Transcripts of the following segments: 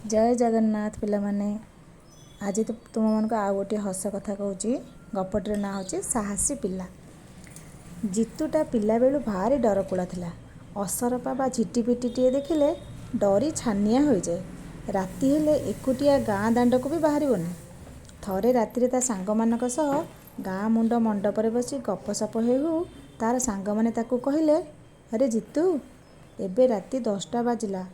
ଜୟ ଜଗନ୍ନାଥ ପିଲାମାନେ। ଆଜି ତୁମମାନଙ୍କୁ ଆଉ ଗୋଟିଏ ହସ କଥା କହୁଛି। ଗପଟିର ନାଁ ହେଉଛି ସାହସୀ ପିଲା। ଜିତୁଟା ପିଲାବେଳୁ ଭାରି ଡରକୁଳା ଥିଲା। ଅସରପା ବା ଝିଟିପିଟିଟିଏ ଦେଖିଲେ ଡରି ଛାନିଆ ହୋଇଯାଏ। ରାତି ହେଲେ ଏକୁଟିଆ ଗାଁ ଦାଣ୍ଡକୁ ବି ବାହାରିବନି। ଥରେ ରାତିରେ ତା ସାଙ୍ଗମାନଙ୍କ ସହ ଗାଁ ମୁଣ୍ଡ ମଣ୍ଡପରେ ବସି ଗପସପ ହେଉ ହେଉ ତା'ର ସାଙ୍ଗମାନେ ତାକୁ କହିଲେ, "ଆରେ ଜିତୁ, ଏବେ ରାତି 10ଟା ବାଜିଲା।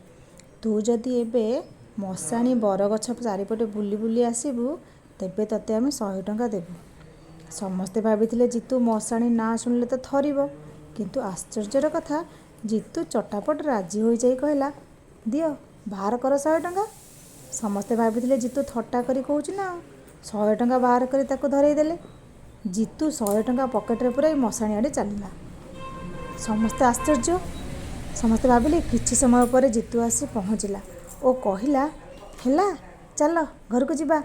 ତୁ ଯଦି ଏବେ ମଶାଣି ବରଗଛ ଚାରିପଟେ ବୁଲି ବୁଲି ଆସିବୁ, ତେବେ ତୋତେ ଆମେ 100 ଟଙ୍କା ଦେବୁ।" ସମସ୍ତେ ଭାବିଥିଲେ ଜିତୁ ମଶାଣି ନାଁ ଶୁଣିଲେ ତ ଥରିବ। କିନ୍ତୁ ଆଶ୍ଚର୍ଯ୍ୟର କଥା, ଜିତୁ ଚଟାପଟ ରାଜି ହୋଇଯାଇ କହିଲା, "ଦିଅ, ବାହାର କର 100 ଟଙ୍କା।" ସମସ୍ତେ ଭାବିଥିଲେ ଜିତୁ ଥଟ୍ଟା କରି କହୁଛି ନା ଆଉ। 100 ଟଙ୍କା ବାହାର କରି ତାକୁ ଧରେଇ ଦେଲେ। ଜିତୁ 100 ଟଙ୍କା ପକେଟରେ ପୂରାଇ ମଶାଣି ଆଡ଼େ ଚାଲିଲା। ସମସ୍ତେ ଆଶ୍ଚର୍ଯ୍ୟ। ସମସ୍ତେ ଭାବିଲେ କିଛି ସମୟ ପରେ ଜିତୁ ଆସି ପହଞ୍ଚିଲା ଓ କହିଲା, "ହେଲା, ଚାଲ ଘରକୁ ଯିବା।"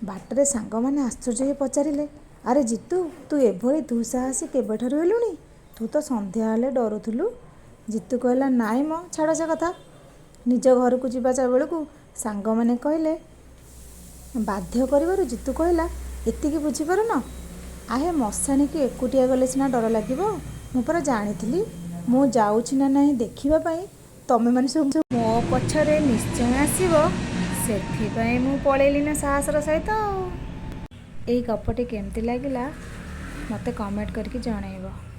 ବାଟରେ ସାଙ୍ଗମାନେ ଆଶ୍ଚର୍ଯ୍ୟ ହୋଇ ପଚାରିଲେ, "ଆରେ ଜିତୁ, ତୁ ଏଭଳି ଦୁଃସାହସୀ କେବେଠାରୁ ହେଲୁଣି? ତୁ ତ ସନ୍ଧ୍ୟା ହେଲେ ଡରୁଥିଲୁ।" ଜିତୁ କହିଲା, "ନାଇଁ ମ, ଛାଡ଼ ସେ କଥା।" ନିଜ ଘରକୁ ଯିବା ବେଳକୁ ସାଙ୍ଗମାନେ କହିଲେ, ବାଧ୍ୟ କରିବାରୁ ଜିତୁ କହିଲା, "ଏତିକି ବୁଝିପାରୁନ? ଆହେ, ମଶାଣିକୁ ଏକୁଟିଆ ଗଲେ ସିନା ଡର ଲାଗିବ। ମୁଁ ପରା ଜାଣିଥିଲି, ମୁଁ ଯାଉଛି ନା ନାହିଁ ଦେଖିବା ପାଇଁ ତମେମାନେ ସବୁ ମୋ ପଛରେ ନିଶ୍ଚୟ ଆସିବ। ସେଥିପାଇଁ ମୁଁ ପଳେଇଲି ନା ସାହସର ସହିତ।" ଆଉ ଏଇ ଗପଟି କେମିତି ଲାଗିଲା, ମୋତେ କମେଣ୍ଟ କରିକି ଜଣାଇବ।